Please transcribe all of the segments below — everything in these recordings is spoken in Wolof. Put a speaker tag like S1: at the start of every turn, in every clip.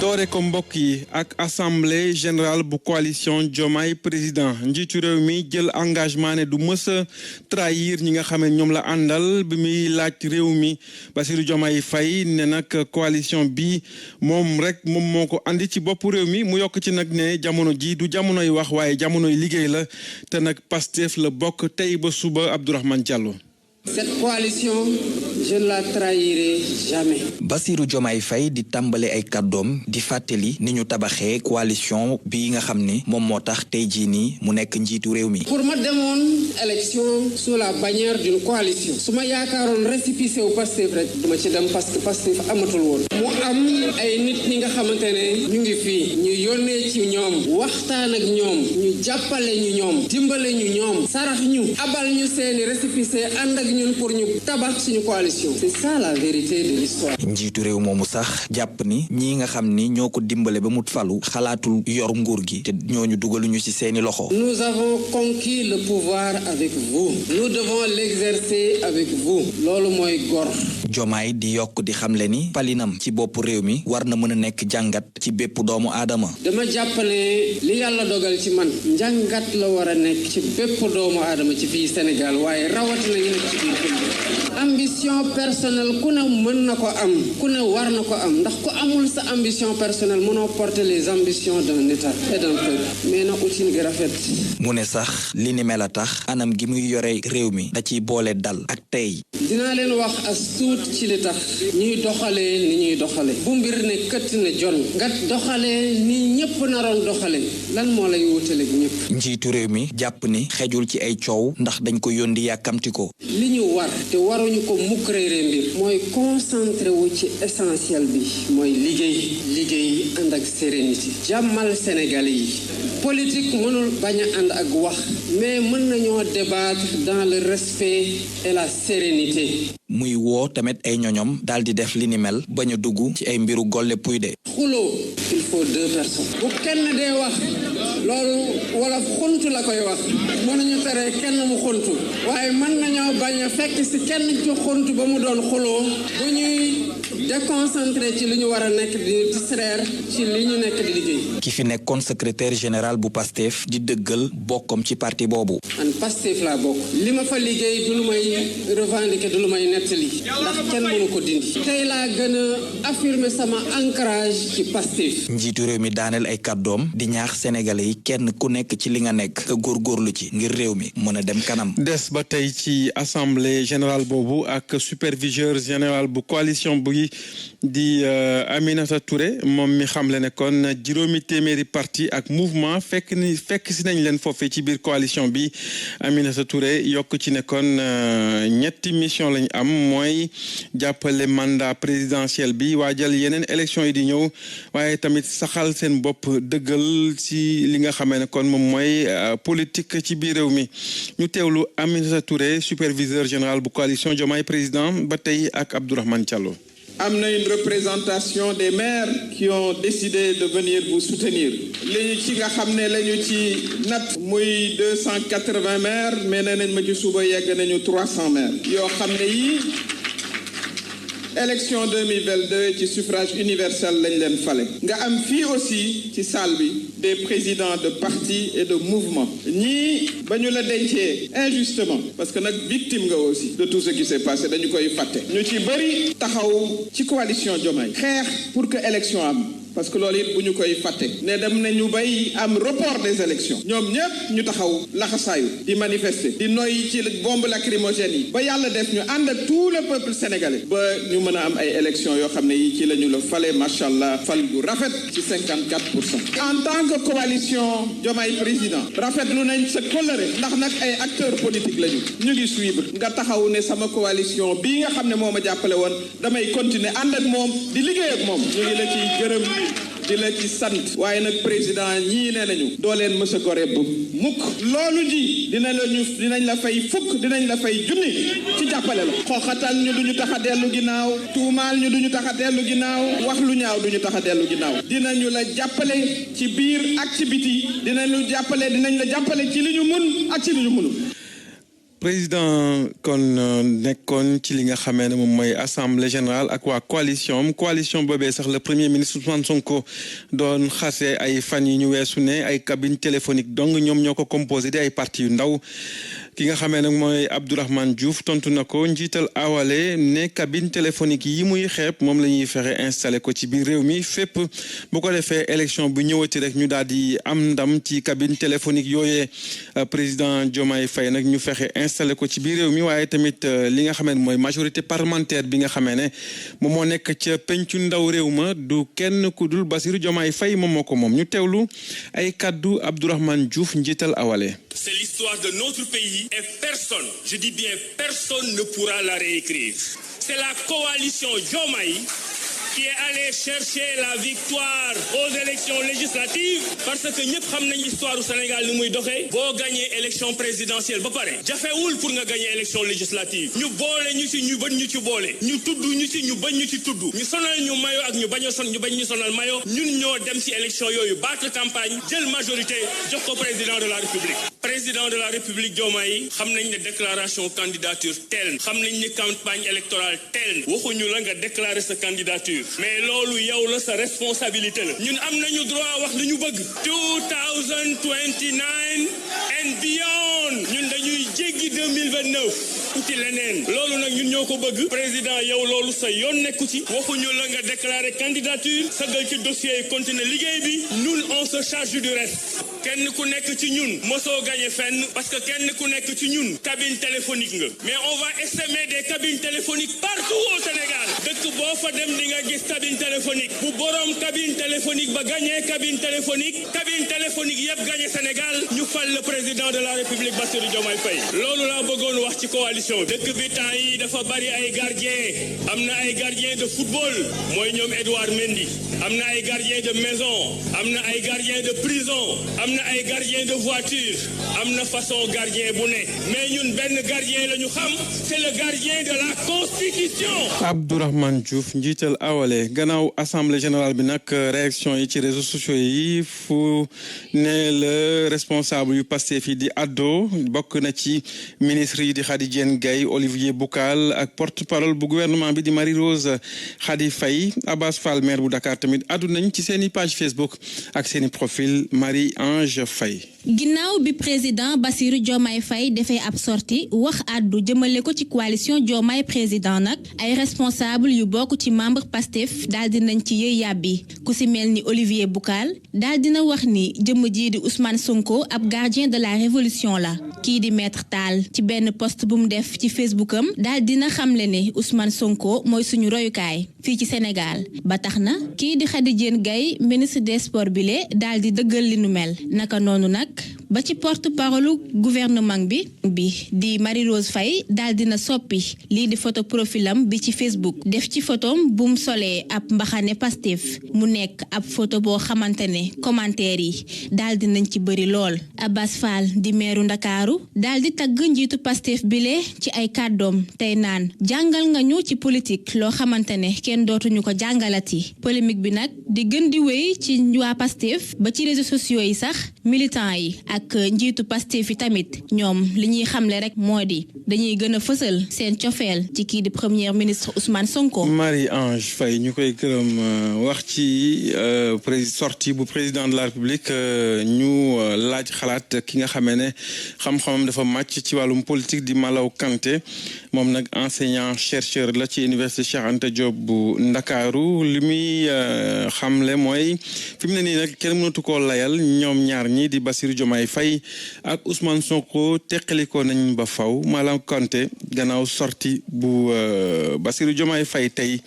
S1: doore ko mbokk yi ak assemblée générale bu coalition Diomaye président njiitu réew mi jël engagement ne du mës a trahir ñi nga xam ne ñoom la àndal bi muy laaj réew mi Bassirou Diomaye Faye ne nag coalition bi moom moo ko andi ci bopp réew mi mu yokk ci nag ne jamono ji du jamonoy wax waaye jamonoy liggéey la te nag Pastef la bokk tey ba suba Abdourahmane Diallo.
S2: Cette coalition, je ne la trahirai jamais.
S3: Bassirou Diomaye Faye di tàmbale ay kàddoom di fàttali ni ñu tabaxee coalition bi nga xam ne moom moo tax tey jii nii mu nekk njiitu réew mi.
S2: Pour ma demoon élection sous la bannière d'une coalition su ma yaakaaroon récépissé wu Pastef rek duma ci dem parce que Pastef amatul woon. mu am ay nit ñi nga xamante ne ñu ngi fii ñu yónnee ci ñoom waxtaan ak ñoom ñu jàppale ñu ñoom dimbale ñu ñoom sarax ñu abal ñu seeni récépissé ànd ak ñun pour ñu tabax suñu coalition. C'est ça la vérité de l'histoire.
S3: njiitu réew moomu sax jàpp ni ñii nga xam ni ñoo ko dimbale ba mu falu xalaatul yor nguur gi te ñooñu dugaluñu ci seeni loxo.
S2: Nous avons conquis le pouvoir avec vous. Nous devons l'exercer avec vous. loolu mooy gor.
S3: Diomaye di yokk di xamle ni palinam ci bopp réew mi war na mën a nekk jàngat ci bépp doomu aadama.
S2: dama jàpp ne li yàlla dogal ci man njàngat la war a nekk ci bépp doomu aadama ci fii Sénégal waaye rawatina ñu nekk ci biir ambition personnelle ku ne mën na ko am ku ne war na ko am ndax ku amul sa ambition personnelle mënoo porter les ambitions d'un état et d'un peuple mais na utin gi rafet.
S3: mu ne sax li ni mel a tax anam gi muy yore réew mi da ciy boole dal ak tey.
S2: dinaa leen wax as tuut ci li tax ñuy doxalee ni ñuy doxale bu mbir ne këtt ne jon nga doxalee ni ñëpp naroon doxale lan moo lay wutaleeg ñëpp.
S3: njiitu réew mi jàpp ni xejul ci ay coow ndax dañ ko yóndi yàkkamti ko.
S2: li ñu war te waruñu ko mukk réere mbir mooy concentré wu ci essentiel bi mooy liggéey ànd ak sérénité jàmmal Sénégalais yi politique mënul bañ a ànd ak wax mais mën nañoo débattre dans le respect et la sérénité.
S3: muy woo tamit ay ñoñom daal di def li ni mel bañ a dugg ci ay mbiru golle puy de.
S2: xuloo il faut 2 personnes. bu kenn dee wax loolu wala xuntu la koy wax mënuñu tere kenn mu xuntu waaye mën nañoo bañ a fekk si kenn ci xuntu ba mu doon xuloo bu ñuy déconcentré ci li ñu war a nekk di distraire ci li ñu nekk di liggéey.
S3: ki fi nekkoon secrétaire général bu Pastef di dëggal bokkam ci parti boobu.
S2: man Pastef laa bokk li ma fa liggéey du lu may revendiquer du lu may nettali ndax kenn mënu ko dindi. tey laa gën a affirmer sama ancrage ci Pastef.
S3: njiitu réew mi daaneel ay kàddoom di ñaax sénégalais yi kenn ku nekk ci li nga nekk nga góorgóorlu ci ngir réew mi mën a dem kanam.
S1: des ba tey ci assemblée générale boobu ak superviseur général bu coalition bu di Aminata Touré moom mi xamle ne kon juróomi téeméeri parti ak mouvement fekk si nañ leen foofee ci biir coalition bi Aminata Touré yokk ci ne kon ñetti mission lañ am mooy jàppale mandat présidentiel bi waajal yeneen élection yi di ñëw waaye tamit saxal seen bopp dëggal ci li nga xamee ne kon moom mooy politique ci biir réew mi ñu teewlu Aminata Touré superviseur général bu coalition Diomaye président ba tey ak Abdourahmane Diallo.
S4: am na une représentation des maires qui ont décidé de venir vous soutenir li ñu ci nga xam ne la ñu ci nat muy 280 maires mais nee nañ ma ci suba yegg nañu 300 maires yoo xam ne yii élection 2022 ci suffrage universel lañ leen fale nga am fii aussi ci salle bi des présidents de partis et de mouvements ñii ba ñu la dencee injustement parce que nag victime nga aussi de tout ce qui s'est passé dañu koy fàtte ñu ci bëri taxaw ci coalition Diomaye xeex pour que élection am parce que loolu it bu ñu koy fàtte ne dem nañu bay am report des élections ñoom ñëpp ñu taxaw laxasaayu di manifester di noyyi ci bombe lacrymogène yi ba yàlla def ñu ànd ak tout le peuple sénégalais ba ñu mën a am ay élections yoo xam ne yi ci la ñu la fale macha allah fal bu rafet ci 54%. en tant que coalition Diomaye président rafetlu nañ sa kóllëre ndax nag ay acteurs politiques lañu ñu ngi suivre nga taxaw ne sama coalition bii nga xam ne moo ma jàppale woon damay continuer ànd ak moom di liggéey ak moom ñu ngi la ciy gërëm. di la ci sant waaye nag président ñii nee nañu doo leen mës a gore bu mukk loolu ji dinañ la fay fukk dinañ la fay junni ci jàppale la xoxatal ñu duñu tax a dellu ginnaaw tuumaal ñu duñu tax a dellu ginnaaw wax lu ñaaw duñu tax a dellu ginnaaw dinañu la jàppale ci biir ak ci biti dinañ la jàppale ci li ñu mun ak ci li ñu munul
S1: président kon nekkoon ci li nga xamee ne moom mooy assemblée générale ak waa coalition boobee sax le premier ministre Ousmane Sonko doon xase ay fan yi ñu weesu ne ay cabine téléphonique donc ñoom ñoo ko composé di ay parti yu ndaw ki nga xamee nag mooy Abdourahmane Diouf tontu na ko njiital awale ne cabine téléphonique yi muy xeeb moom la ñuy fexe installé ko ci biir réew mi fépp bu ko defee élection bu ñëwati rek ñu daal di am ndam ci cabine téléphonique yooyee président Diomaye Faye nag ñu fexe installé ko ci biir réew mi waaye tamit li nga xamee ne mooy majorité parlementaire bi nga xamee ne moom moo nekk ca pencu ndaw réew ma du kenn ku dul Bassirou Diomaye Faye moom moo ko moom ñu teewlu ay kaddu Abdourahmane Diouf njiital awale.
S5: C'est l'histoire de notre pays et personne, je dis bien personne, ne pourra la réécrire. C'est la coalition Diomaye qui est allé chercher la victoire aux élections législatives parce que ñëpp xam nañ histoire du Sénégal ni muy doxee boo gagné élection présidentielle ba pare jafewul pour nga gagné élection législative ñu boole ñu ci ñu bañ ñu ci boole ñu tudd ñu ci ñu bañ ñu ci tudd ñu sonal ñu mayo ak ñu bañ ñu sonal mayo ñun ñoo dem ci élection yooyu battre campagne jël majorité jox ko président de la République Diomaye xam nañ ne déclaration candidature teel xam nañ ne campagne électorale teel waxuñu la nga déclarer sa candidature mais loolu yow la sa responsabilité la ñun am nañu droit wax li ñu bëgg 2029 and beyond ñun dañuy jéggi 2029 uti leneen loolu nag ñun ñoo ko bëgg président yow loolu sa yoon nekku ci waxuñu la nga déclarer candidature sagal ci dossier yi continuer liggéey bi ñun on se charge du reste kenn ku nekk ci ñun mosoo gagné fenn parce que kenn ku nekk ci ñun cabine téléphonique nga mais on va essaimer des cabines téléphoniques partout au Sénégal dëkk boo fa dem di nga gis cabine téléphonique bu borom cabine téléphonique ba gagné cabine téléphonique yëpp gagné Sénégal ñu fal le président de la République Bassirou Diomaye Faye loolu laa bëggoon wax ci coalition dëkk bi temps yi dafa bari ay gardien am na ay gardien de football mooy ñoom Edouard Mendy am na ay gardien de maison am na ay gardien de prison am na ay gardien de voiture am na façon gardien bu ne mais ñun benn gardien la ñu xam c'est le gardien de la Constitution.
S1: Abdourahmane Diouf njiital awale gannaaw assemblée générale bi nag réaction yi ci réseaux sociaux yi fu ne le responsable yu Pastef yi di addo bokk na ci ministre yi di Khady Diène Gaye Olivier Boucal ak porte-parole bu gouvernement bi di Marie-Rose Khady Faye Abass Fall maire bu Dakar tamit addu nañ ci seeni page Facebook ak seeni profil Marie-Ange Faye.
S6: ginnaaw bi président Bassirou Diomaye Faye defee ab sortie wax addu jëmale ko ci coalition Diomaye président nag ay responsable yu bokk ci membre Pastef daal dinañ ci yëy yàbbi ku si mel ni Olivier Boucal daal dina wax ni jëmm jii di Ousmane Sonko ab gardien de la révolution la kii di Maître Tall ci benn post bu mu def ci Facebook am daal dina xamle ne Ousmane Sonko mooy suñu royukaay fii ci Sénégal ba tax na kii di Khady Diène Gaye ministre des sports bile daal di dëggal li nu mel naka noonu nag ba ci porte-parole gouvernement bi di Marie-Rose Faye daal dina soppi lii di photo profilam bi ci Facebook def ci photom bu mu solee ab mbaxane Pastef mu nekk ab photo boo xamante ne commentaire yi daal dinañ ci bëri lool Abass Fall di meeru Ndakaaru daal di tagg njiitu Pastef bile ci ay kàddoom tey naan jàngal nga ñu ci politique loo xamante ne kenn dootuñu ko jàngalati polémique bi nag di gën di wéy ci waa Pastef ba ci réseaux sociaux yi sax militants yi ak njiitu Pastef yi tamit ñoom li ñuy xamle rek moo di dañuy gën a fësal seen cofeel ci kii di premier ministre Ousmane Sonko.
S1: Marie-Ange Faye ñu koy gërëm wax ci sortie bu président de la République ñu laaj xalaat ki nga xamee ne xam-xamam dafa màcc ci wàllum politique di Malaw Kanté moom nag enseignant chercheur la ci université Cheikh Anta Diop bu Ndakaaru li muy xamle mooy fi mu ne nii nag kenn mënatu koo layal ñoom ñaar ñi di Bassirou Diomaye Faye ak Ousmane Sonko teqalikoo nañ ba faw Malaw Kanté gannaaw sortie bu Bassirou Diomaye Faye tey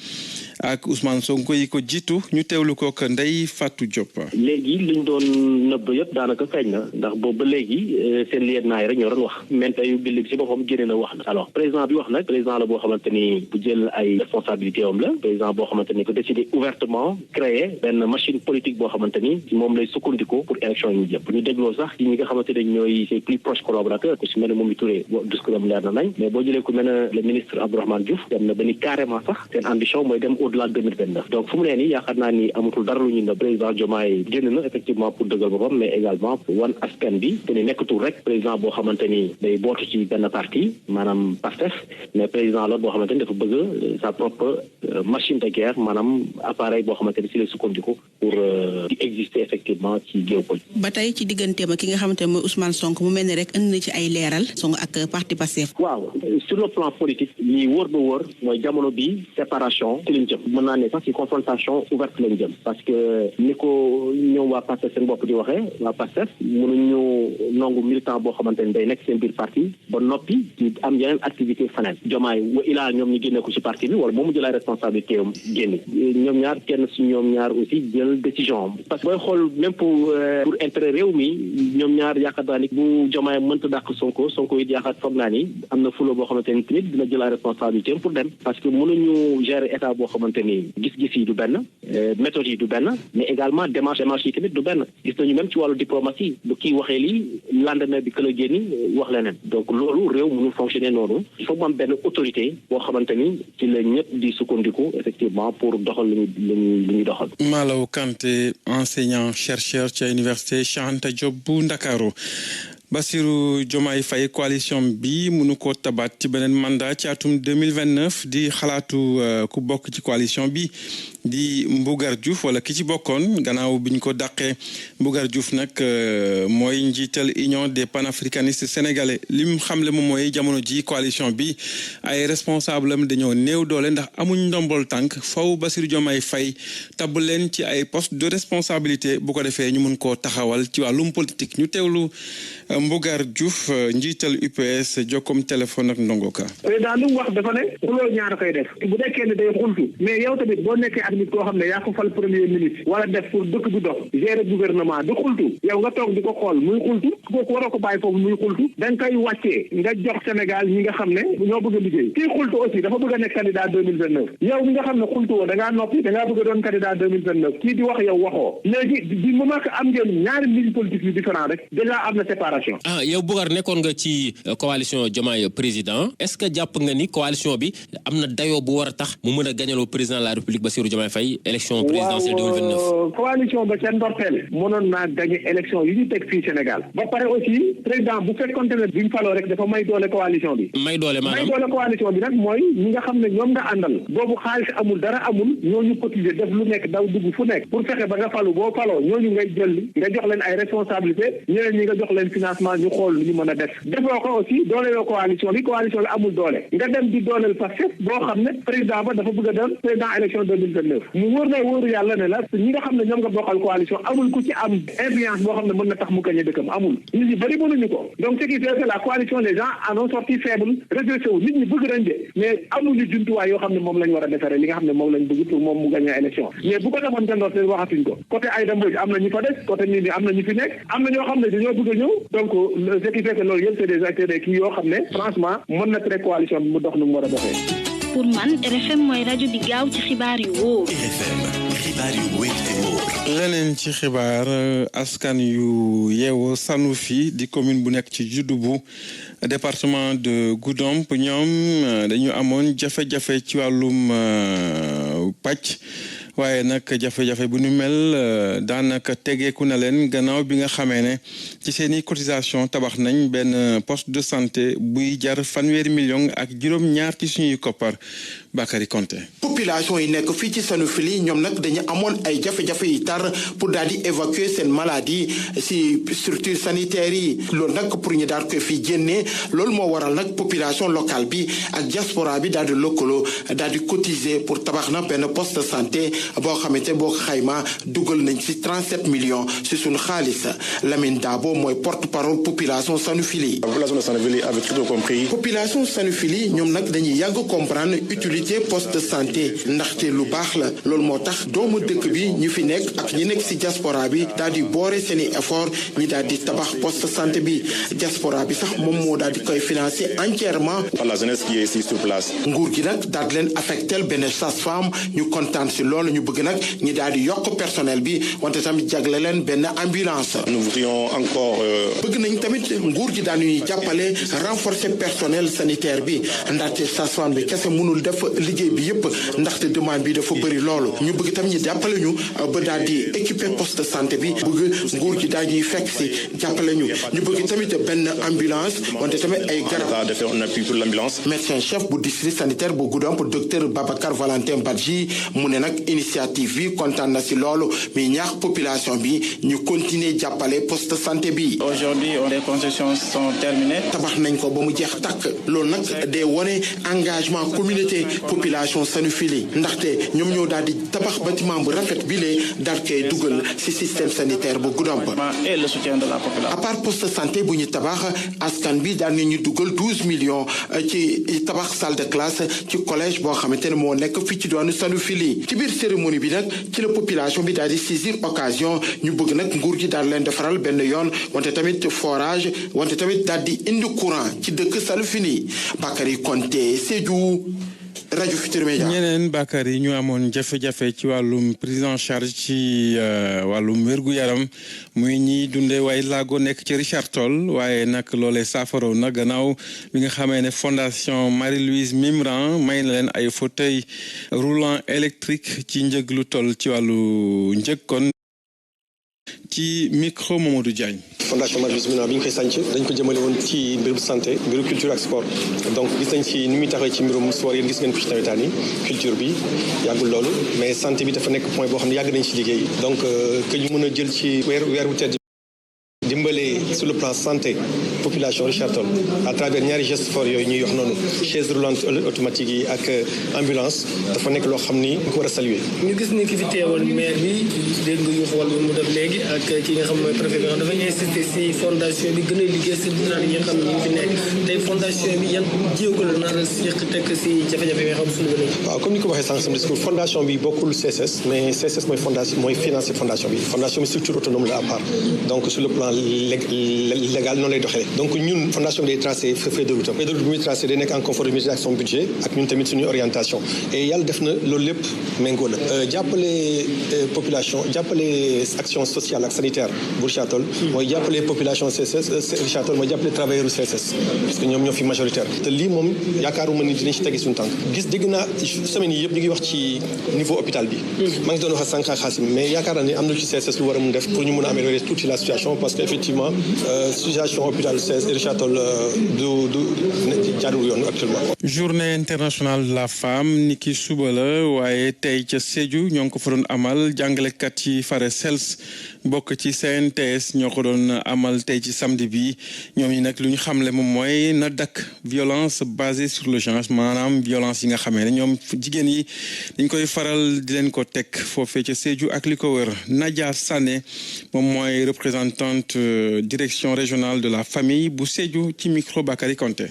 S1: ak Ousmane Sonko yi ko jiitu ñu teewlu ko ak Ndeye Fatou Diop.
S7: léegi liñ doon nëbb yëpp daanaka feeñ na ndax boobu ba léegi seen lieutenant yi rek ñoo doon wax même tey bill bi si boppam génne na wax na alors président bi wax nag président la boo xamante ni bu jël ay responsabilité am la président boo xamante ni ko décidé ouvertement créer benn machine politique boo xamante ni moom lay sukkandiku pour élection yi ñu jëm bu ñu dégloo sax ci ñi nga xamante ne ñooy ses plus proches collaborateurs ku si mel ne Mimi Touré discours am leer na nañ mais boo jëlee ku mel ne le ministre Abdourahmane Diouf dem na ba ni carrément sax seen ambition mooy dem au-delà de 2029 donc fu mu nee nii yaakaar naa ni amatul dara lu ñu ne président Diomaye génn na effectivement pour dëggal boppam mais également wan askan bi te ni nekkatul rek président boo xamante ni day bootu ci benn parti maanaam Pastef mais président la boo xamante ni dafa bëgg sa propre machine de guerre maanaam appareil boo xamante ni si la sukkandiku pour di exister effectivement ci géopolitique.
S8: ba tey ci digganteem ak ki nga xamante ne mooy Ousmane Sonko mu mel ni rek indi na ci ay leeral Sonko ak parti Pastef.
S7: waaw sur le plan politique lii wóor ba wóor mooy jamono bi séparation ci lañ jëm mën naa ne sax ci confrontation ouverte lañ jëm parce que ni ko ñoom waa Pastef seen bopp di waxee waa Pastef mënuñu nangu militant boo xamante ni day nekk seen biir parti ba noppi di am yeneen activité faneen Diomaye wa ilaa ñoom ñu génne ko ci parti bi wala moom mu jël ay responsabilité am génne ñoom ñaar kenn si ñoom ñaar aussi jël décision parce que booy xool même pour intérêt réew mi ñoom ñaar yaakaar naa ni bu Diomaye mënta dàq Sonko it yaakaar foog naa ni am na fulo boo xamante ni tamit dina jël ay responsabilité am pour dem parce que mënuñu gérer état boo xamante ni gis-gis yi du benn méthode yi du benn mais également démarche yi tamit du benn gis nañu même ci wàllu diplomatie bu kii waxee lii lendemain bi këla génni wax leneen donc loolu réew mënul fonctionner noonu il faut mu am benn autorité boo xamante ni ci la ñëpp di sukkandiku effectivement pour doxal lu ñuy doxal.
S1: Malaw Kanté enseignant chercheur ci université Cheikh Anta Diop bu Ndakaaru. Bassirou Diomaye Faye coalition bi mënu ko tabaat ci beneen mandat ci atum 2029 di xalaatu ku bokk ci coalition bi di Mbougar Diouf wala ki ci bokkoon gannaaw biñ ko dàqee Mbougar Diouf nag mooy njiital Union des panafricanistes sénégalais lim xamle moom mooy jamono ji coalition bi ay responsable am dañoo néew doole ndax amuñ ndombol tànk faw Bassirou Diomaye Faye tabb leen ci ay poste de responsabilité bu ko defee ñu mun koo taxawal ci wàllum politique ñu teewlu Mbougar Diouf njiital UPS jokkoom téléphone ak Ndongo Ka.
S9: président lu mu wax dafa ne xuloo ñaar koy def bu nekkee ne day xultu mais yow tamit boo nekkee ak nit koo xam ne yaa ko fal premier ministre wala def pour dëkk bi dox gérer gouvernement di xultu yow nga toog di ko xool muy xultu kooku waroo ko bàyyi foofu muy xultu da nga koy wàccee nga jox Sénégal ñi nga xam ne ñoo bëgg a liggéey kii xultu aussi dafa bëgg a nekk candidat 2029 yow mi nga xam ne xultu woo da ngaa noppi da ngaa bëgg a doon candidat 2029 kii di wax yow waxoo léegi du moment que am ngeen ñaari ligne politique yu différent rek déjà am na séparation.
S10: yow Bougar nekkoon nga ci coalition Diomaye président est-ce que jàpp nga ni coalition bi am na dayoo bu war a tax mu mën a gañaloo président de la République Bassirou Diomaye Faye élection présidentielle 2029.
S9: coalition ba ca ndorteel mënoon naa gagné élection yi ñu teg fii Sénégal ba pare aussi président bu fekkoonte ne buñ faloo rek dafa may doole coalition bi.
S10: may doole
S9: coalition bi nag mooy ñi nga xam ne ñoom nga àndal boobu xaalis amul dara amul ñooñu cotiser def lu nekk daw dugg fu nekk pour fexe ba nga falu boo faloo ñooñu ngay jël nga jox leen ay responsabilité ñeneen ñi nga jox leen financement ñu xool lu ñu mën a def defoo ko aussi dooleel coalition bi amul doole nga dem di dooleel Pastef boo xam ne président ba dafa bëgg a doon président élection 2029 mu wóor na wóoru yàlla ne la ñi nga xam ne ñoom nga bokkal coalition amul ku ci am influence boo xam ne mën na tax mu gagné dëkkam amul nit ñi bëri mënuñu ko donc ce qui fait que la coalition les gens en ont sorti faible régressé wu nit ñi bëgg nañ de mais amuñu jumtuwaay yoo xam ne moom lañ war a defaree li nga xam ne moom lañ bëgg pour moom mu gagné élection mais bu ko defoon jëndoor te waxatuñ ko côté Aïda Mbodj am na ñu fa des côté nit ñi am na ñu fi nekk am na ñoo xam ne dañoo bëgg a ñëw donc ce qui fait que loolu yëpp c'est des acteurs kii yoo xam ne franchement mën na tere coalition bi mu dox nu mu war a doxee.
S11: pour man RFM mooy rajo bi gaaw ci xibaar yu wóor.
S12: RFM xibaar yu wóor te wóor.
S1: leneen ci xibaar askan yu yeewoo Sanofi di commune bu nekk ci Dioudoubou département de Goudomp ñoom dañu amoon jafe-jafe ci wàllum pàcc. waaye nag jafe-jafe bu ñu mel daanaka tegeeku na leen gannaaw bi nga xamee ne ci seeni cotisation tabax nañ benn poste de santé buy jar 1,5 million ak juróom-ñaar ci suñuy koppar Bakary Konté.
S13: population yi nekk fii ci Sanofi ñoom nag dañu amoon ay jafe-jafe yi tar pour daal di évacuer seen maladie si structure sanitaire yi loolu nag pour ñu daal koy fii génnee loolu moo waral nag population locale bi ak diaspora bi daal di lëkkaloo daal di cotiser pour tabax na benn poste de santé boo xamante boo ko xayma dugal nañ ci 37 millions ci suñu xaalis Lamine Dabo mooy porte-parole population Sanofi.
S14: population de Sanofi avait tout compris.
S13: population Sanofi ñoom nag dañuy yàgg comprendre utilité poste de santé ndaxte lu baax la loolu moo tax doomu dëkk bi ñu fi nekk ak ñi nekk ci diaspora bi daal di boore seeni effort ñi daal di tabax poste de santé bi diaspora bi sax moom moo daal di koy financer entièrement.
S14: par la jeunesse qui est ici sur place.
S13: nguur gi nag daal di leen affecté benn sage-femme ñu kontaan ci loolu. ñu bëgg nag ñi daal di yokk personnel bi wante tamit jagle leen benn ambulance.
S14: Nous voudrions encore.
S13: bëgg nañ tamit nguur gi daañuy jàppale renforcer personnel sanitaire bi ndaxte sage-femme bi kese mënul def liggéey bi yëpp ndaxte demande bi dafa bëri loolu ñu bëgg tamit ñi jàppale ñu ba daal di équiper poste de santé bi bëgg nguur gi daal ñuy fekk si jàppale ñu bëgg tamit benn ambulance wante tamit ay garab.
S14: On appuie pour l'ambulance.
S13: Médecin chef bu district sanitaire bu Goudomp docteur Babacar Valentin Badji mu ne nag initiative bi kontaan na si loolu mais ñaax population bi ñu continuer jàppale poste de santé bi.
S15: Aujourd'hui, les constructions sont terminées.
S13: tabax nañ ko ba mu jeex tàkk loolu nag day wone engagement communauté population Sanoufili ndaxte ñoom ñoo daal di tabax bâtiment bu rafet bi lee daal koy dugal si système sanitaire bu Goudomp.
S15: Et le soutien de la population.
S13: À part poste de santé bu ñu tabax askan bi daal nañu dugal 12 millions ci tabax salle de classe ci collège boo xamante ne moo nekk fii ci doonu Sanoufili ci biir cérémonie bi nag ci la population bi daal di saisir occasion ñu bëgg nag nguur gi daal leen defaral benn yoon wante tamit forage wante tamit daal di indi courant ci dëkk Sanoufili Bakary Konté Sédhiou rajo Futurs Médias.
S1: ñeneen Bakary ñu amoon jafe-jafe ci wàllum prise en charge ci wàllum wér-gu-yaram muy ñiy dundee waaye laago nekk ci Richard Toll waaye nag loolee saafara na gannaaw bi nga xamee ne fondation Marie-Louise Mimran may na leen ay fauteuil roulant électrique ci njëg lu toll ci wàllu njëg kon ci micro Mamadou Diagne.
S16: fondation Marie-Louise Mimran bi ñu koy sànc dañ ko jëmale woon ci mbirum santé mbirum culture ak sport donc gis nañ ci ni muy taxawee ci mbirum sport yéen gis ngeen ko ci nawetaan yi culture bi yàggul loolu mais santé bi dafa nekk point boo xam ne yàgg nañ ci liggéey donc que ñu mën a jël ci weer wu tedd dimbale sur le plan santé population Richard Toll à travers ñaari gestes forts yooyu ñuy wax noonu chaise roulante automatique yi ak ambulance dafa nekk loo xam ni ñu ko war a saluer.
S17: ñu gis ni ki fi teewal maire bi dégg nga yu xool bi mu def léegi ak ki nga xam mooy préfet bi dafay insister si fondation bi gën a liggéey si dinaa yi nga xam ne ñu fi nekk tey fondation bi yan jéego la nar a yëq tekk si jafe-jafe yi nga xam suñu bëri.
S16: waaw comme ni ko waxee sànq sama discours fondation bi bokkul CSS mais CSS mooy fondation mooy financer fondation bi structure autonome la à part donc sur le plan légal noonu lay doxee donc ñun fondation bi day tracé feuille de route bi muy tracé day nekk en conformité ak son budget ak ñun tamit suñu orientation et yàlla def na loolu lépp méngoo la jàppale population jàppale action sociale ak sanitaire bu Richard Toll mooy jàppale population CSS Richard Toll mooy jàppale travailleurs CSS parce que ñoom ñoo fi majoritaire te lii moom yaakaaruma ni dinañ ci tegi suñu tànk gis dégg naa semaine yi yëpp ñu ngi wax ci niveau hôpital bi maa ngi doon wax sànq ak Xaasim mais yaakaar naa ni am na ci CSS lu war a mun def pour ñu mun a améliorer tuuti la situation parce que effectivement situation hôpital Richard Toll du jaarul yoon actuellement.
S1: journée internationale de la femme ni ki suba la waaye tey ca Sédhiou ñoo ngi ko fa doon amal jàngalekat yi fare CELS bokk ci CNTS ñoo ko doon amal tey ci samedi bi ñoom ñi nag lu ñu xamle moom mooy na dakk violence basée sur le genre maanaam violence yi nga xamee ne ñoom jigéen yi dañ koy faral di leen ko teg foofee ca Sédhiou ak li ko wër Nadia Sané moom mooy représentante direction régionale de la famille bu Sédhiou ci micro Bakary Konté.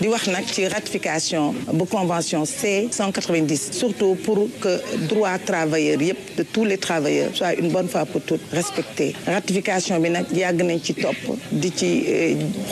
S18: di wax nag ci ratification bu convention C190 surtout pour que droit travailleurs yëpp de tous les travailleurs soit une bonne fois pour toutes respecté ratification bi nag yàgg nañ ci topp di ci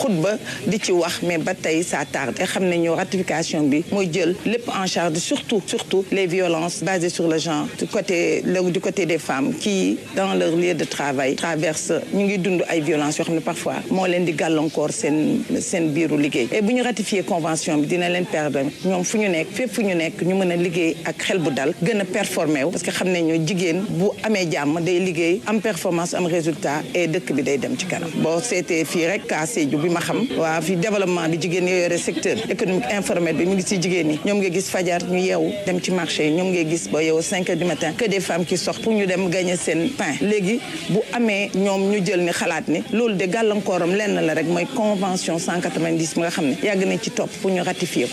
S18: xutba di ci wax mais ba tey ça tarde te xam ne ñoo ratification bi mooy jël lépp en charge surtout les violences basées sur le genre du côté des femmes qui dans leur lieu de travail traversent ñu ngi dund ay violences yoo xam ne parfois moo leen di gàllankoor seen biiru liggéey et bu ñu ratifié convention bi dina leen permettre ñoom fu ñu nekk fépp fu ñu nekk ñu mën a liggéey ak xel bu dal gën a performé wu parce que xam ne ñu jigéen bu amee jàmm day liggéey am performance am résultat et dëkk bi day dem ci kanam boo seetee fii rek ka Sédhiou bi ma xam waa fii développement bi jigéen ñi yore secteur économique informel bi mu ngi ci jigéen ñi ñoom nga gis fajar ñu yeewu dem ci marché yi ñoom ngay gis boo yeewu 5 heures du matin que des femmes qui sortent pour ñu dem gagner seen pain léegi bu amee ñoom ñu jël ni xalaat ni loolu de gàllankooram lenn la rek mooy convention 190 nga xam ne yàgg nañ ci topp pour ñu ratifier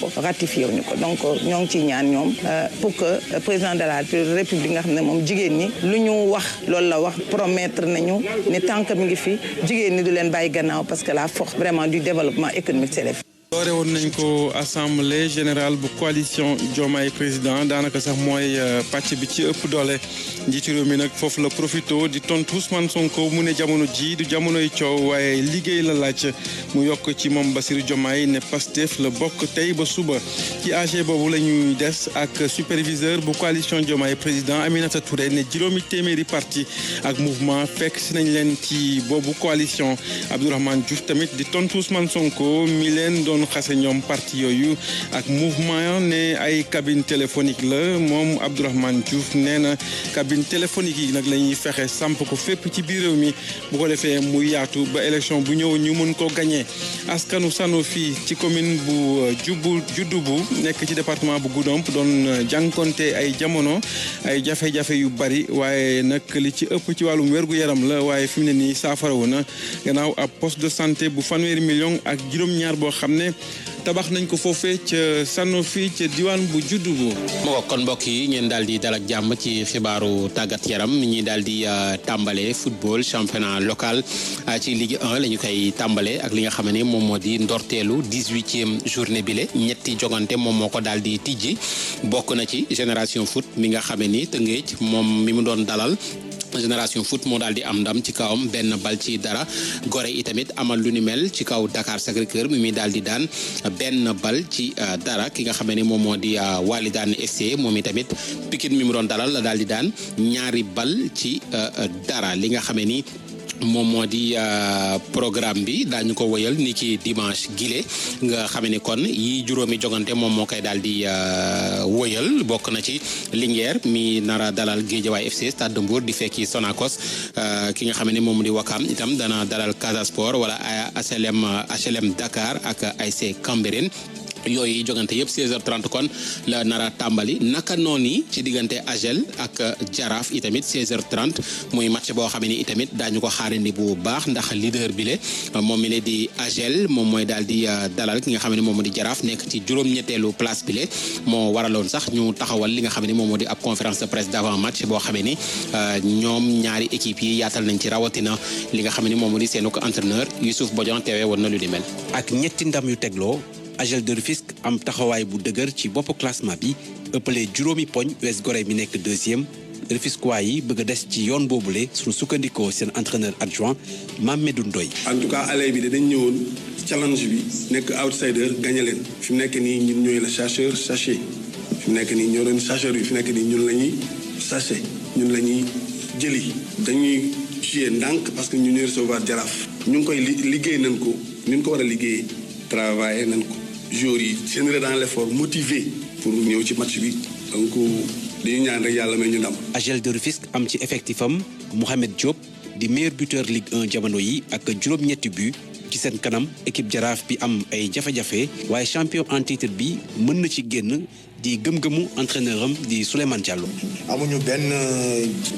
S18: wuñu ko donc ñoo ngi ciy ñaan ñoom pour que président de la république nga xam ne moom jigéen ñi lu ñu wax loolu la wax promettre nañu ne tant que mi ngi fi jigéen ñi du leen bàyyi gannaaw parce que la force vraiment du développement économique c'est les femmes.
S1: doore woon nañ ko assemblée générale bu coalition Diomaye président daanaka sax mooy pàcc bi ci ëpp doole njiitu réew mi nag foofu la profito di tontu Ousmane Sonko mu ne jamono ji du jamonoy coow waaye liggéey la laaj mu yokk ci moom Bassirou Diomaye ne Pastef la bokk tey ba suba ci AG boobu la ñuy des ak superviseur bu coalition Diomaye président Aminata Touré ne juróomi téeméeri parti ak mouvement fekk si nañ leen ci boobu coalition Abdourahmane Diouf tamit di tontu Ousmane Sonko mi leen doon xase ñoom parti yooyu ak mouvement ne ay cabine téléphonique la moom Abdourahmane Diouf nee na cabine téléphonique yi nag la ñuy fexe samp ko fépp ci biir réew mi bu ko defee muy yaatu ba élection bu ñëw ñu mën ko gagné askanu Sanofi ci commune bu Dioudoubou nekk ci département bu Goudomp doon jànkonte ay jamono ay jafe-jafe yu bari waaye nag li ci ëpp ci wàllum wér-gu-yaram la waaye fi mu ne nii saafarawu na gannaaw ab poste de santé bu 1,5 million ak juróom-ñaar boo xam ne tabax nañ ko foofee ca Sanofi ca diwaan bu Dioudoubou.
S10: moo kon mbokk yi ngeen daal di dal ak jàmm ci xibaaru tàggat yaram ñi daal di tàmbale football championnat local ci Ligue 1 la ñu koy tàmbale ak li nga xam ne moom moo di ndorteelu 18e journée bi le ñetti jogante moom moo ko daal di tijji bokk na ci Génération Foot mi nga xam ne ni Tëngéej moom mi mu doon dalal. Génération Foot moo daal di am ndam ci kawam benn bal ci dara Gorée itamit amal lu ni mel ci kaw Dakar Sacré-Cœur mi muy daal di daan benn bal ci dara ki nga xam ne moom moo di Walidane FC moom itamit Pikine mi mu doon dalal la daal di daan ñaari bal ci dara li nga xam ni moom moo di programme bi daañu ko wëyal ni ki dimanche gile nga xam ne kon yi juróomi jogante moom moo koy daal di wëyal bokk na ci Linguère mi nara dalal Guédiawaye FC Stade de Mbour di fekki Sonacos ki nga xam ne moom di Wakam itam dana dalal Casa Sport wala HLM Dakar ak ASC Cambérène yooyu jogante yëpp 16h30 kon la nara tàmbali naka noonu ci diggante AGEL ak Jaraaf itamit 16h30 muy match boo xam ne itamit daañu ko xaarandi bu baax ndax leader bi le moom mi le di AGEL moom mooy daal di dalal ki nga xam ne moom moo di Jaraaf nekk ci juróom-ñetteelu place bi le moo waraloon sax ñu taxawal li nga xam ne moom moo di ab conférence de presse d'avant match boo xam ni ñoom ñaari équipe yi yaatal nañ ci rawatina li nga xam ne moom moo di seenu ko entraîneur Youssouf Bodian teewee woon na lu di mel.
S19: ak ñetti ndam yu tegloo. AGEL de Rufisque am taxawaay bu dëgër ci bopp classement bi ëppale juróomi poñ US Gorée mi nekk deuxième Rufisquois yi bëgg a des ci yoon boobule suñu sukkandikoo seen entraîneur adjoint Mamedou Ndoye.
S20: en tout cas allée bi dañ ñëwoon challenge bi nekk outsider gagné leen fi mu nekk nii ñun ñooy la chercheur sachet fi mu nekk nii ñoo doon chercheur bi fi nekk nii ñun la ñuy sachet ñun la ñuy jëli dañuy jouer ndànk parce que ñu ñuy recevoir Jaraaf ñu ngi koy liggéey nañ ko ni ñu ko war a liggéey travailler nañ ko. joueurs yi seen dans l'effort motivé pour ñëw ci match bi donc dañu ñaan rek yàlla may ñu ndam.
S19: AGEL de Rufisque am ci effectif am Mohamed Diop di meilleur buteur Ligue 1 jamono yi ak juróom-ñetti but ci seen kanam équipe Jaraaf bi am ay jafe-jafe waaye champion en titre bi mën na ci génn di gëm-gëmu entraîneur am di Souleymane Diallo.
S21: amuñu benn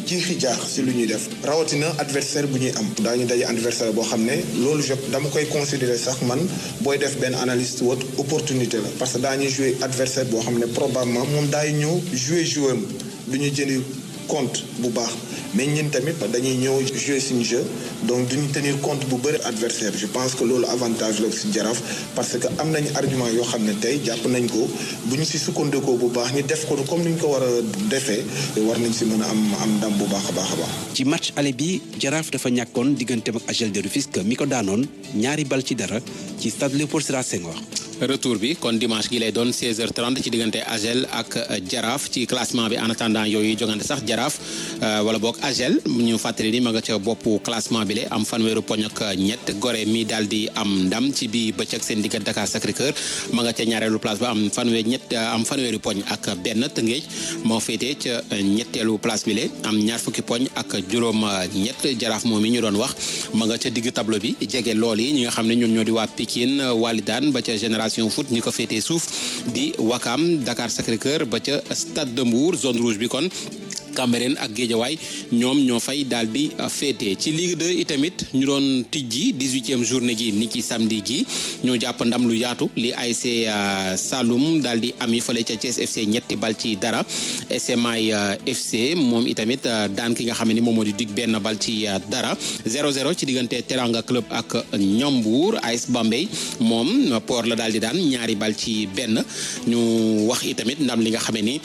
S21: jiixi jaax si lu ñuy def rawatina adversaire bu ñuy am. daañu daje adversaire boo xam ne loolu dama koy considérer sax man booy def benn analyste wot opportunité la parce que daañuy jouer adversaire boo xam ne probablement moom daay ñëw jouer am du ñu jëli compte bu baax mais ñun tamit dañuy ñëw jouer suñu jeu donc duñu tenir compte bu bëri adversaire je pense que loolu avantage la si Jaraaf parce que am nañu argument yoo xam ne tey jàpp nañ ko bu ñu si sukkandikoo bu baax ñu def ko comme ni ñu ko war a defee war nañ si mën a am ndam bu baax a baax a baax.
S19: ci match aller bi Jaraaf dafa ñàkkoon digganteem ak AGEL de Rufisque mi ko daanoon ñaari bal ci dara ci stade Léopold Sédar Senghor.
S10: retour bi kon dimanche gi lay doon 16h30 ci diggante AGEL ak Jaraaf ci classement bi en attendant yooyu jogante sax Jaraaf wala boog AGEL ñu fàttali ni ma nga ca boppu classement bi le am fanweeru poñ ak ñett Gorée mi daal di am ndam ci bi bëccëg seen diggante Dakar Sacré-Cœur ma nga ca ñaareelu place ba am fanweeri poñ ak benn Tëngéej moo féetee ca ñetteelu place bi le am ñaar fukki poñ ak juróom ñett Jaraaf moom mi ñu doon wax ma nga ca digg tableau bi jege lool yi ñi nga xam ne ñoom ñoo di waa Pikine Walidane ba ca Génération Foot ñi ko féetee suuf di Wakam Dakar Sacré-Cœur ba ca Stade de Mbour zone rouge bi kon Cambérène ak Guédiawaye ñoom ñoo fay daal di féete ci Ligue 2 itamit ñu doon tijji 18e journée gi ni ki samedi gi ñoo jàpp ndam lu yaatu li ASC Saloum daal di ami fële ca Thiès FC ñetti bal ci dara SMA FC moom itamit daan ki nga xam ne ni moom moo di dig benn bal ci dara 0-0 ci diggante Teranga Club ak Ñambour. AS Bambey moom Port la daal di daan ñaari bal ci benn ñu wax itamit ndam li nga xam ne ni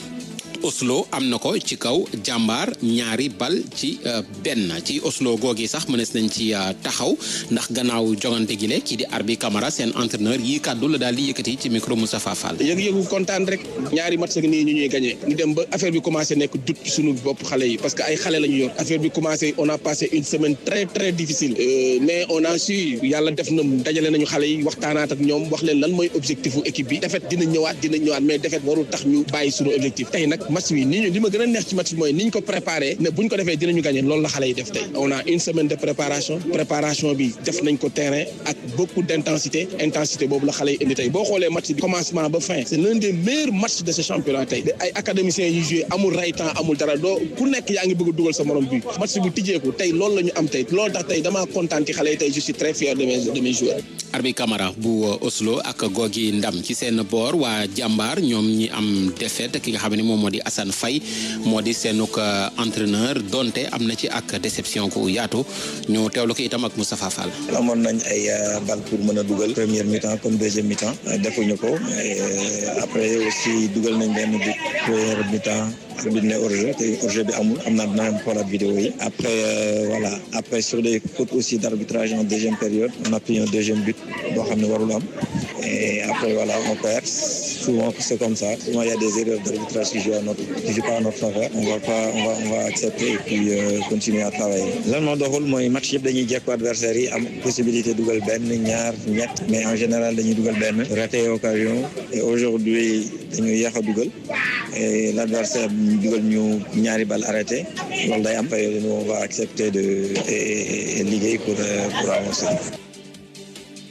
S10: Oslo am na ko ci kaw Jàmbaar ñaari bal ci benn ci Oslo googi sax mënees nañ ci taxaw ndax gannaaw jongante gi le kii di Arbi Camara seen entraîneur yi kàddu la daal di yëkkati ci micro Moustapha Fall.
S2: yëg-yëgu kontaan rek ñaari match ak nii ñu ñuy gagné ñu dem ba affaire bi commencé nekk doute ci sunu bopp xale yi parce que ay xale la ñu yor affaire bi commencé on a passé une semaine très très difficile mais on a su yàlla def na dajale nañu xale yi waxtaanaat ak ñoom wax leen lan mooy objectifu équipe bi défaite dina ñëwaat mais défaite warul tax ñu bàyyi sunu objectif tey nag match bi li ma gën a neex ci match bi mooy ni ñu ko préparé ne bu ñu ko defee dinañu gagné loolu la xale yi def tey on a une semaine de préparation bi def nañ ko terrain ak beaucoup d'intensité boobu la xale yi indi tey boo xoolee match bi commencement ba fin c'est l'un des meilleurs matchs de ce championnat tey ay académiciens yi joué amul raytan amul dara doo ku nekk yaa ngi bëgg a dugal sa morom bi match bi tijjeeku tey loolu la ñu am tey loolu tax tey damaa kontaan ci xale yi tey je suis très fier de mes joueurs.
S10: Arbi Camara bu Oslo ak googi ndam ci seen boor waa Jàmbaar ñoom ñi am défaite ki nga xam ne moom moo di Assane Faye moo di seenuk entraîneur donte am na ci ak déception ku yaatu ñu teewlu ko itam ak Moustapha Fall.
S22: amoon nañ ay bal pour mën a dugal première mi-temps comme deuxième mi-temps defuñu ko après aussi dugal nañ benn but première mi-temps arbitre ne hors-jeu bi amul am naa dina xoolaat vidéo yi après sur des fautes aussi d'arbitrage en deuxième période on a pris un deuxième but boo xam ne warul am et après on perd souvent c'est comme ça souvent il y a des erreurs d'arbitrage qui jouent pas à notre faveur on va accepter et puis continuer à travailler lan moo doxul mooy match yëpp dañuy jekku adversaire yi am possibilité dugal benn ñaar ñett mais en général dañuy dugal benn raté occasion et aujourd'hui dañuy yéex a dugal et l'adversaire dugal ñu ñaari bal arrêté loolu day am période on va accepter de liggéey pour avancer.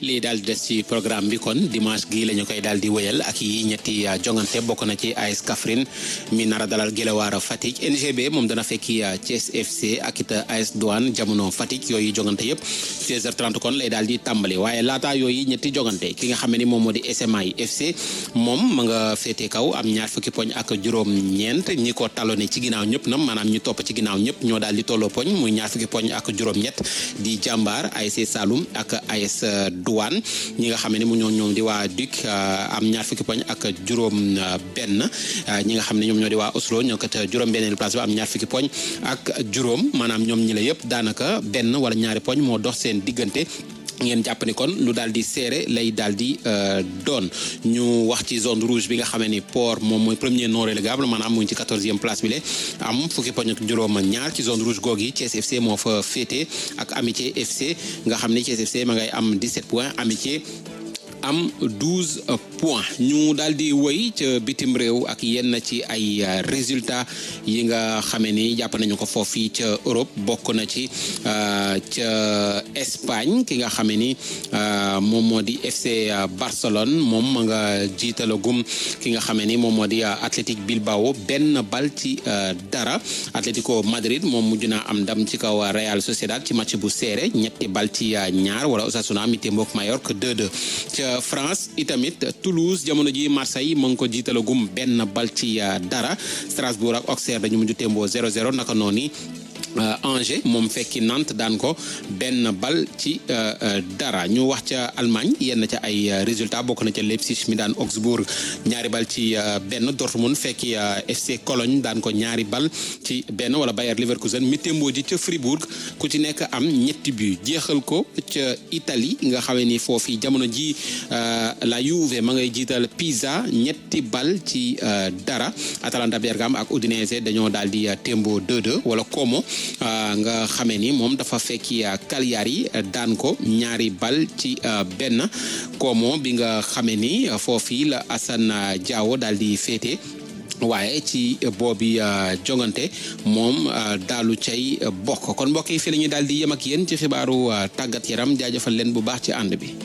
S10: lii daal di des ci programme bi kon dimanche gi la ñu koy daal di wëyal ak yi ñetti jongante bokk na ci AS Kaffrine mi nar a dalal Guelwaar Fatick NGB moom dana fekki Thiès FC ak it AS Douane Jamono Fatick yooyu jongante yëpp 16h30 kon lay daal di tàmbali waaye laata yooyu ñetti jongante ki nga xam ne moom moo di SMA FC moom ma nga féete kaw am ñaar fukki poñ ak juróom-ñeent ñi ko talone ci ginnaaw ñëpp nag maanaam ñu topp ci ginnaaw ñëpp ñoo daal di tolloo poñ muy ñaar fukki poñ ak juróom-ñett di Jàmbaar ASC Saloum ak AS Douane ñi nga xam ne mu ñoom di waa DUC am ñaar fukki poñ ak juróom benn ñi nga xam ne ñoom ñoo di waa Oslo ñoo kat juróom benneelu place ba am ñaar fukki poñ ak juróom maanaam ñoom ñi la yëpp daanaka benn wala ñaari poñ moo dox seen diggante ngeen jàpp ni kon lu daal di serré lay daal di doon ñu wax ci zone rouge bi nga xamee ni Port moom mooy premier non relégable maanaam mu ngi ci 14e place bi le am fukki poñ ak juróom ñaar ci zone rouge googi Thiès FC moo fa féete ak Amitié FC nga xam ne Thiès FC ma ngay am 17 points Amitié am 12 points ñu daal di woy ca bitim réew ak yenn ci ay résultats yi nga xamee ni jàpp nañu ko foofu ca Europe bokk na ci ca Espagne ki nga xamee ni moom moo di FC Barcelone moom ma nga jiitalagum ki nga xamee ni moom moo di Athletic Bilbao benn bal ci dara Atlético Madrid moom mujj naa am ndam ci kaw Real Sociedad ci match bu serré ñetti bal ci ñaar wala Osasuna mi témbook Mallorca 2-2 ca France itamit Toulouse jamono ji Marseille mu ngi ko jiitalagum benn bal ci dara Strasbourg ak Auxerre dañu mujj témboo 0-0 naka noonu Angers moom fekki Nantes daan ko benn bal ci dara ñu wax ca Allemagne yenn ca ay résultats bokk na ca Leipzig mi daan Augsbourg ñaari bal ci benn Dortmund fekki FC Cologne daan ko ñaari bal ci benn wala Bayer Leverkusen mi témboo ji ca Fribourg ku ci nekk am ñetti but jeexal ko ca Italie nga xamee ni foofu jamono ji la Juve ma ngay jiital Pisa ñetti bal ci dara Atalanta Bergame ak Udinese dañoo daal di témboo 2-2 wala Como nga xamee ni moom dafa fekki Cagliari daan ko ñaari bal ci benn Como bi nga xamee ni foofu la Assane Diao daal di féete waaye ci boobi jongante moom daalu cay bokk kon mbokk yi fi la ñu daal di yem ak yéen ci xibaaru tàggat yaram jaajëfal leen bu baax ci ànd bi